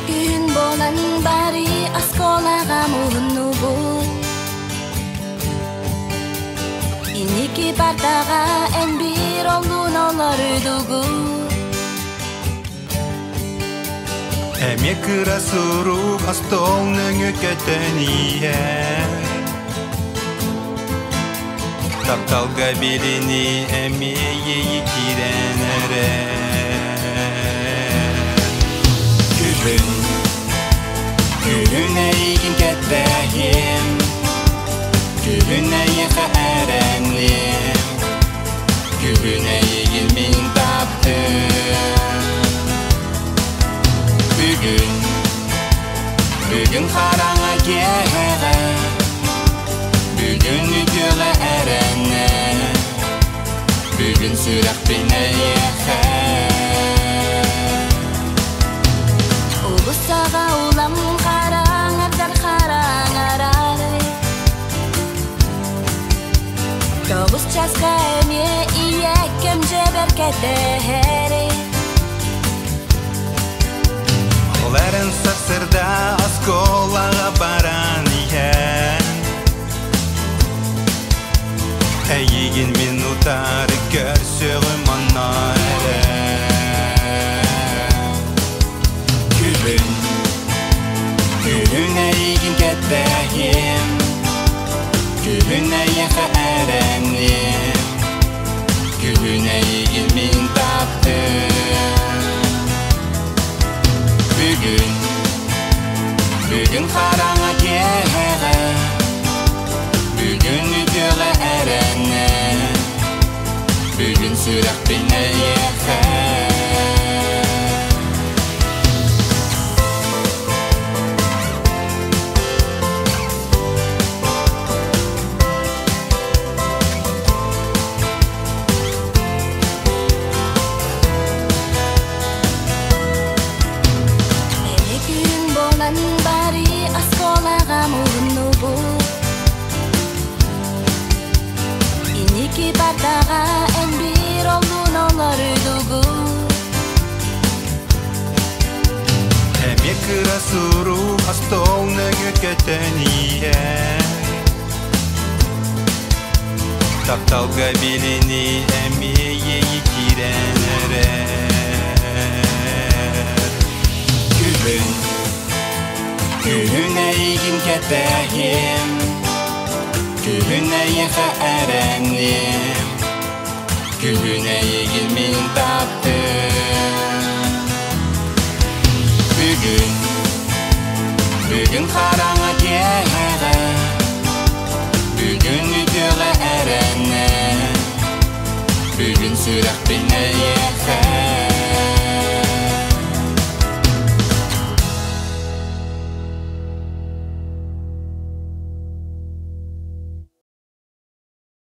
Күн буолан бары оскуолаҕа муһуннубут. Инники партаҕа эн биир оллуун олордугут. Эмиэ кыра сурук остуол нөҥүө көтөн иһэр. Тапталга билини эмиэ иэйи киирэн эрэр. Күһүн, күһүн эйигин кэтэһиэм, күһүн эйиэхэ эрэниэм, күһүн эйигин мин таптыам. Бүгүн, бүгүн хараҥа киэһэҕэ, бүгүн үтүөҕэ эрэнэ, бүгүн сүрэхпин эйиэхэ. Улуссаҕа улам хараҥардар хараҥарарай. 9 часка эмиэ ийэккэм дьэбэр кэтэһэрэй. Ол эрэн сарсыарда оскуолаҕа баран иһэн Эйигин мин утары көрсөҕүм онно эрэ. Күһүн, күһүн эйигин кэтэһиэм, күһүн эйиэхэ эрэниэм, күһүн эйигин мин таптыам. Бүгүн, бүгүн хараҥа киэһэҕэ, бүгүн үтүөҕэ эрэнэ, бүгүн сүрэхпин эйиэхэ. Эмиэ күн буолан бары оскуолаҕа муһуннубут. Инники партаҕа эн биир оллуун олордугут. Эмиэ кыра сурук остуол нөҥүө көтөн иһэр. Тапталга билини эмиэ иэйи киирэн эрэр. Күһүн, күһүн эйигин кэтэһиэм, күһүн эйиэхэ эрэниэм, күһүн эйигин мин таптыам. Бүгүн, бүгүн хараҥа киэһэҕэ, бүгүн үтүөҕэ эрэнэ, бүгүн сүрэхпин эйиэхэ.